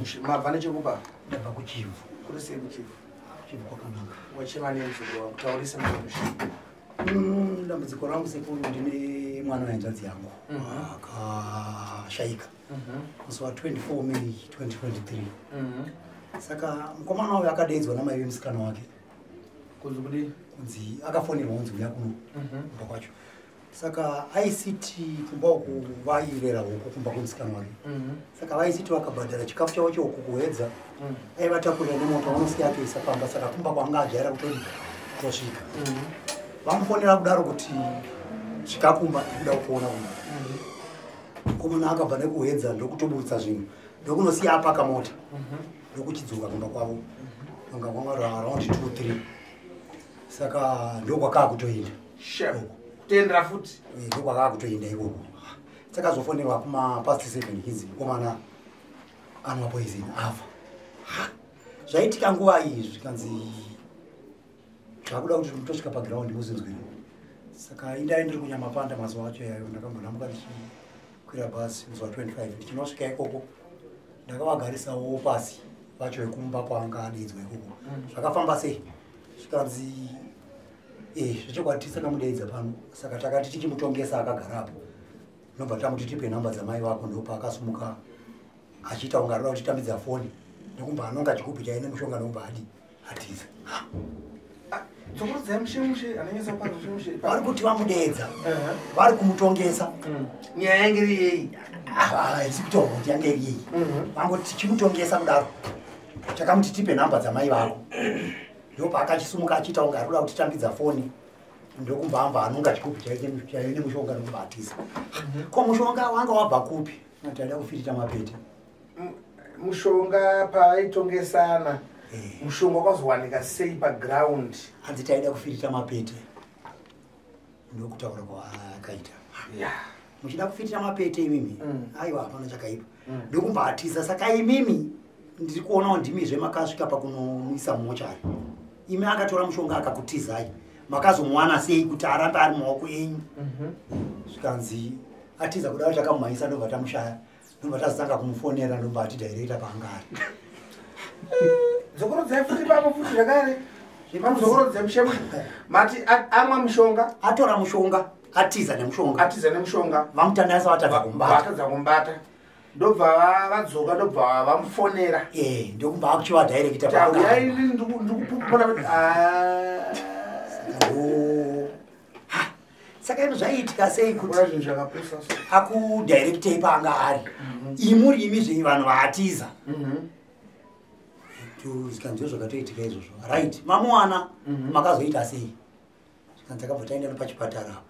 Mushe, mabva nechekupa? Ndabva kuChivhu. Kuri sei kuChivhu? Chivhu kwakanaka. Wachema nemuzukuru wangu, taurisa mushe. Dambudziko rangu sekuru, ndine mwana wehanzvadzi yangu akashaika musi wa24 May 2023. Saka mukomana uyu akadaidzwa namai vemusikana wake. Kunzi kudii? Kunzi akafonерwa kunzi uya kuno kumba kwacho. Saka aisiti kumba uku vairera huku kumba kwemusikana wake. Saka vaisiti vakabhadhara chikafu chavo chehuku kuHwedza, aivatakurira nemota, vanosiya atoisa pamba. Saka kumba kwanga ajaira kutodi kutosvika. Vamufonera kudaro kuti svika kumba, kuda kuona kumba. Mukomana akabva nekuHwedza, ndokutoburutsa zvinhu, ndokunosiya apaka mota, ndokuchidzoka kumba kwavo. Anga kwanga around 2 3. Saka ndokwakaa kutoenda. Shem, kutoendera futi? Ndokwakaa kutoenda ikoko. Takazofonerwa kuma past 7 kinzi mukomana anwa poison, afa. Ha, zvaitika nguva iyi zvikanzi zvakuda kuti mutosvika paground muzinzwira. Saka indai ndiri kuNyamapanda mazuva acho yayo. Ndakambonhamuka ndichikwira bhasi musi wa25. Ndichinosvika ikoko, ndakavagarisawo pasi vacho vekumba kwaanga adaidzwa ikoko. Zvakafamba sei? Zvikanzi zvechokwadi tisakamudaidza pano. Saka takati tichimutongesa akagarapo, nobva tamuti tipe nhamba dzamai vako. Ndopaakasumuka achiita kunge arikuda kutitambidza foni, ndokumba anonga chigubhu chaine mushonga, ndomba adi atiza. Dzokorodzai mushe, mushe anonyasa kupanza mushe, mushe. Vari kuti vamudeedza, vari kumutongesa. Nyaya yange iri yei? Haisi kutaura kuti yange iri yei. Vangoti tichimutongesa kudaro, takamuti tipe nhamba dzamai vako. Ndopaakachisumuka achiita kunge ari kuda kutitambidza foni, ndokumba amba anonga chigubhu chaive nemushonga, ndokumba atiza. Ko mushonga wanga wabva kupi? Taida kufirita mapete. Mushonga paaitongesana, mushonga wakazowanika sei paground? Hanzi taida kufirita mapete, ndokutaura kwaakaita. Muchida kufitira mapete imimi? Aiwa, hapana chakaipa. Ndokumba atiza. Saka imimi ndiri kuonawo ndimizve makasvika pakunomuisa mumochari. Imi akatora mushonga akakutizai, makazomuwana sei kuti arambe ari mumaoko enyu? Zvikanzi atiza kudaro takamumhanyisa, ndobva tamushaya, ndobva tazotanga kumufonera, ndobva atidhairekta paanga ari. Dzokorodzai futi ipapo futi zvakare, pamuzokorodzai mushe. Mati amwa mushonga? Atora mushonga, atiza nemushonga. Atiza nemushonga. Vamutandarisa, vatadza kumubata. Vatadza kumubata, ndobva vadzoka, ndobva vamufonera. Ndokumba akuchivadhairekta. Tauyai, ndikupupura kuti Saka ino zvaiitika sei kuti Kuna zvinhu zvakapusa so. Akudhairektei paanga ari, imuri imizve vanhu vaatiza? Zvikanzi zvakatoitika izvozvo. Right, mamuwana, makazoita sei? Zvikanzi takabva taenda nepachipatara apo,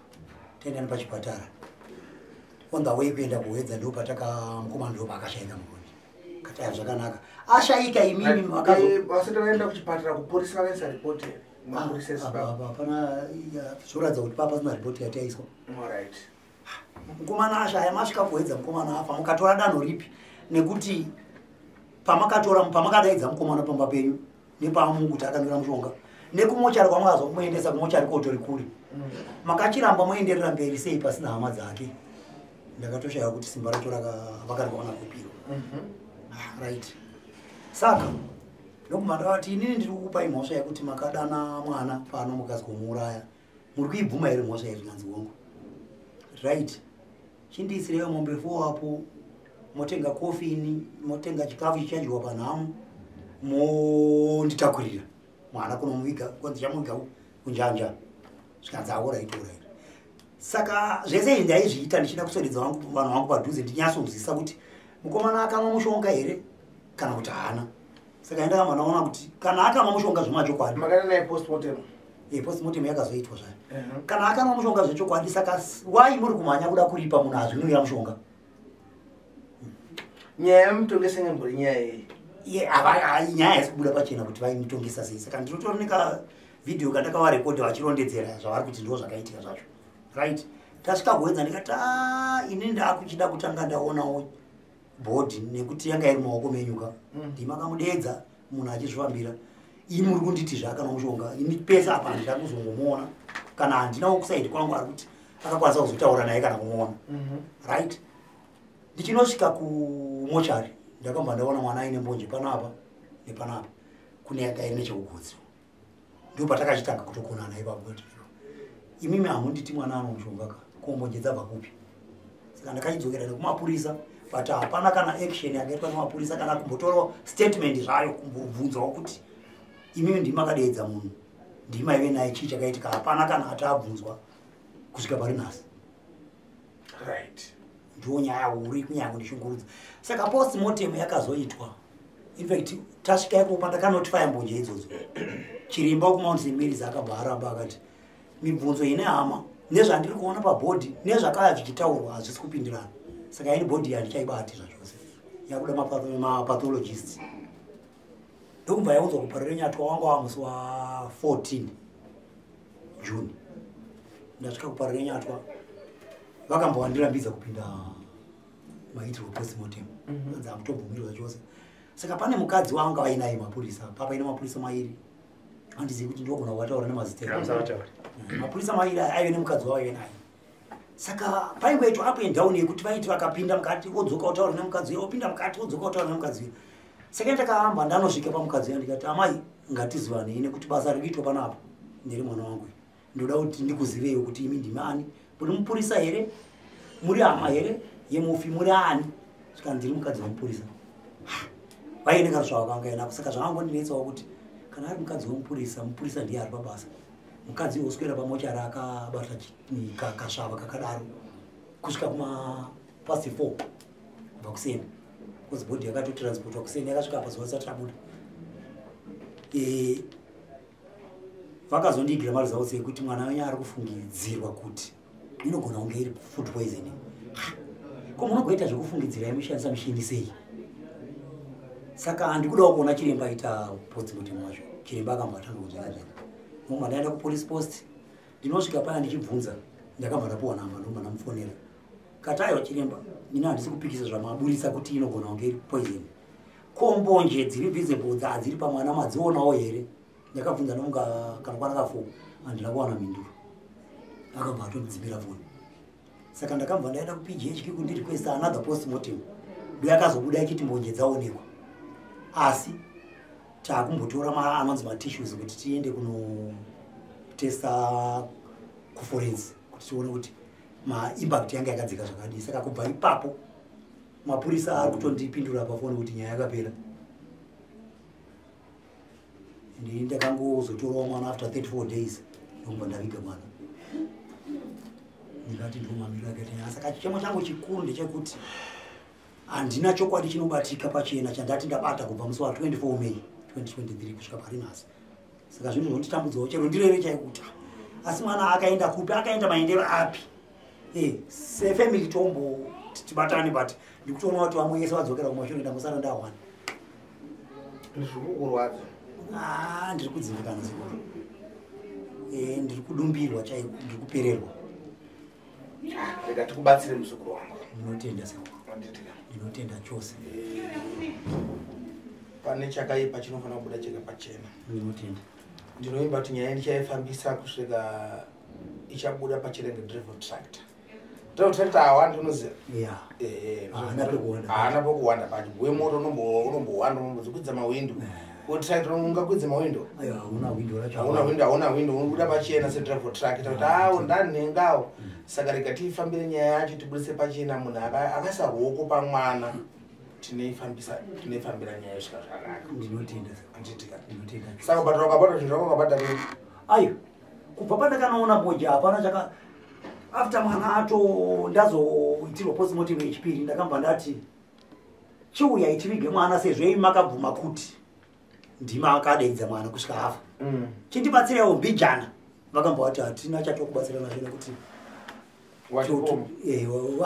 taenda nepachipatara, on the way kuenda kuHwedza ndo pataka mukomana ndo paakashaika murundi. Kataya zvakanaka, ashaika, imimi makazo Vasati vaenda kuchipatara, kuporisi vakaisa ripoti here? Mapurisa eZimbabwe. Hapana, zvoratidza kuti paa pasina ripoti yataiswa. Alright. Mukomana ashaya, masvika kuHwedza mukomana afa, mukatora danho ripi? Nekuti pamakatora, pamakadaidza mukomana pamba penyu, nepamukuti akanwira mushonga, nekumochari kwamakazo kumuendesa kumochari kotori kure, makachiramba moenderera mberi sei pasina hama dzake? Ndakatoshaya kuti simba racho vakariwana kupiro. Right, saka ndokubva ndavati inini ndiri kukupai mhosva yekuti makadana mwana pano mukazi kumuuraya. Muri kuibvuma here mhosva iyi? Zvinanzi hongu. Right, chindiisireyo mombe 4 apo, motenga kofini, motenga chikafu chichadyiwa panhamu, monditakurira mwana kunomuviga, kwanzi chamuviga kunjanja. Zvikanzi alright, alright. Saka zvese izvi ndaizviita ndichida kuswededza vanhu vangu padhuze, ndinyatsonzwisisa kuti mukomana akamwa mushonga here kana kuti haana. Saka ndakamba ndaona kuti kana akamwa mushonga zvemachokwadi, Makaenda naye postmortem? Postmortem yakazoitwa zvayo. Kana akamwa mushonga zvechokwadi, saka wai muri kumhanya kuda kuripa munhu azvinwira mushonga? Nyaya yemutongese ngembori nyaya iyi. Iye nyaya haisi kubuda pachena kuti vaimutongesa sei. Saka ndinotori nekavhidhiyo kandakavarekodha vachirondedzera zvavari kuti ndo zvakaitika zvacho. Right, tasvika kuHwedza, ndikati, "Ah, ini ndakuchida kutanga ndaonawo body, nekuti yanga iri mumaoko menyuka. Ndimakamudedza munhu achizvifambira, imi muri kunditi zvaakanwa mushonga. Imi pese apa handida kuzongomuona, kana handinawo kusaidi kwangu ari kuti akakwanisa kuzotaura naye kana kumuona." Right, ndichinosvika kumochari. Ndakambva ndaona mwana aine mbonje panapa nepanapa, kune yanga iri nechekugotsi. Ndopatakachitanga kutokonana ipapo kuti imimi hamunditi mwana ano mushonga ka, ko mbonje dzabva kupi? Saka ndakachidzokera nekumapurisa, but hapana kana action yakaitwa nemapurisa, kana kumbotorawo statement zvayo, kumbobvunzawo kuti imimi ndimi makadeedza munhu, ndimi aive naye, chii chakaitika? Hapana kana ataabvunzwa kusvika pari nhasi. Ndiwo nyaya huru ikunyanya kundishungurudza. Saka postmortem yakazoitwa, infact tasvika ikoko pandakanotifaya mbonje idzodzo, chiremba wekuMount St Mary's akabva aramba, akati mibvunzo ine hama nezvandiri kuona pabody nezvakauya zvichitaurwa hazvisi kupindirana. Saka ini body handichaibati zvachose, yakuda mapathologists. Ndokubva yaunzwa kuParirenyatwa, wanga wamusi wa14 June. Ndasvika kuParirenyatwa, vakambova vandirambidza kupinda maitirwo postmortem. Anzi hamutobvumirwa chose. Saka pane mukadzi wanga vainaye mapurisa, papaine mapurisa mairi, handizivi kuti ndogona kuvataura nemazita. Hamusavatauri. Mapurisa mairi aya aive nemukadzi wavaive naye. Saka paingoitwa up and down yekuti vaiti vakapinda mukati wodzoka wotaura nemukadzi uya, wopinda mukati wodzoka wotaura nemukadzi uya. Saka ndakahamba ndanosvika pamukadzi uya, ndikati, "Amai, ngatizivanei, nekuti basa riri kuitwa panapa ndere mwana wangu. Ndoda kuti ndikuziveiwo kuti imi ndimi ani. Muri mupurisa here? Muri hama here yemufi? Muri ani?" Svika, "Ndiri mukadzi wemupurisa." Vaine karusvava kanga inako. Saka zvakangondinetsawo kuti kana ari mukadzi wemupurisa, mupurisa ndiye ari pabasa, mukadzi woswera pamochari akabata kasvava kakadaro kusvika kuma past 4 kubva kuseni, because body yakatotransportwa kuseni, yakasvika apa zuva risati rabuda. Vakazondiigira maresults ekuti mwana wenyu ari kufungidzirwa kuti inogona kunge iri food poisoning. Ko munogoita zvekufungidzira imushandisa mishini sei? Saka handikudawo kuona chiremba aita postmortem wacho. Chiremba akambva atanga kunzvera nzvera. Ndomba ndaenda kupolice post, ndinosvika paya ndichibvunza, ndakabva ndapuwa namba, ndomba ndamufonera, kati, "Aiwa chiremba, ini handisi kupikisa zvamaburisa kuti inogona kunge iri poison. Ko mbonje dziri visible dzadziri pamwana madzionawo here?" Ndakabvunza nomunga kana kwana ka4, handina kuwana mhinduro, akabva atondidzimira foni. Saka ndakabva ndaenda kuPGHQ kundirequesta another postmortem. Ndo yakazobuda ichiti mbonje dzaonekwa, asi taakumbotora anonzi matissues kuti tiende kunotesta kuforensic kuti tione kuti maimpact yanga yakadzika zvakadii. Saka kubva ipapo mapurisa ari kutondipindura pafoni kuti nyaya yakapera. Ndii ndakangozotorawo mwana after 34 days, ndokubva ndaviga mwana. Ndingati ndomamiriro akaita nyaya. Saka chichemo changu chikuru ndechekuti handina chokwadi chinobatika pachena chandati ndabata kubva musi wa24 May 2023 kusvika pari nhasi. Saka zvinhu zvinonditambudzawo chero ndirere chaikuti asi mwana akaenda kupi, akaenda maendero api? Sefamily tombo tibatane, but ndikutoona kuti vamwe vese vadzokera kumashure, ndangosara ndawana. Zviri kukurwadza? Ah, ndiri kudzimbikana zikuru. Ndiri kudumbirwa chaiko, ndiri kupererwa. Rega tikubatsire, muzukuru wangu. Ndinotenda sekuru. Handitika. Ndinotenda chose. Pane chakaipa chinofanira kubuda chega pachena. Ndinotenda. Ndinoimba kuti nyaya ndichaifambisa kusvika ichabuda pachirenge. Driver tractor, driver tractor hawandi, unoziva. Ya. Haana pekuwanda. Haana pekuwanda pacho. Wemoto unombohwanda, unombodzikwidza mawindo. Wetractor ungakwidza mawindo? Aiwa, hauna windo racho. Hauna windo, hauna windo, unobuda pachena sedriver tractor kuti awo ndanhengawo. Saka rega tiifambire nyaya yacho, tibudise pachena munhu akaisa ruoko pamwana. Tinoifambisa, tinoifambira nyaya yosvika zvakanaka. Ndinotenda sekuru. Handitika. Ndinotenda. Saka bhadhara, wakabhadhara zvinhu zvako, wakabhadhara? Ayo, kubva pandakanoona boja hapana chaka. After mwana ato ndazoitirwa postmortem yechipiri, ndakambva ndati chiuyai tivige mwana, sezvo imi makabvuma kuti ndima akadeidza mwana kusvika afa. Chindibatsirewo mbijana. Vakambva vati hatina chatokubatsira nazvo nekuti Wachipoma.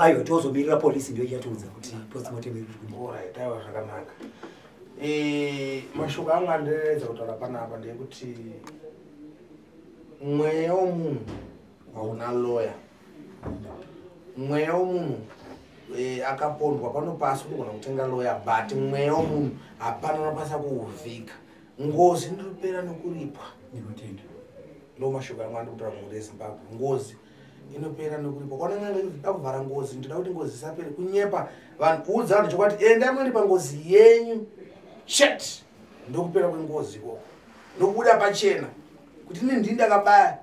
Aiwa, tozomirira polisi, ndiyo ichatiudza kuti postmortem iri kudii. Alright, aiwa, zvakanaka. Mashoko angu andireredza kutaura panapa ndeyekuti mweya womunhu hauna loya. Mweya womunhu akapondwa pano pasi unogona kutenga loya, but mweya womunhu hapana unokwanisa kuuvhika. Ngozi inotopera nokuripwa. Ndinotenda. Ndo mashoko angu andikutaura mhuri yeZimbabwe. Ngozi Inopera nekuripa. Ukaona n'anga iri kuda kuvhara ngozi, ndinoda kuti ngozi isapere, kunyepa. Vanhu kuudza vanhu chokwadi, endai munoripa ngozi yenyu chete, ndokupera kwengozi ikoko, ndokubuda pachena kuti ini ndini ndakabaya.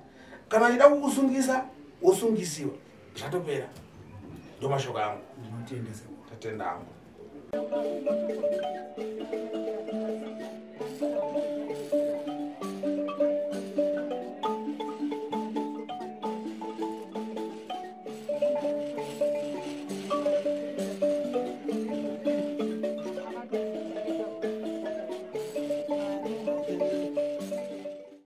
Kana achida kukusungisa, wosungisiwa, zvatopera. Ndomashoko angu. Ndinotenda sekuru. Tatenda hangu.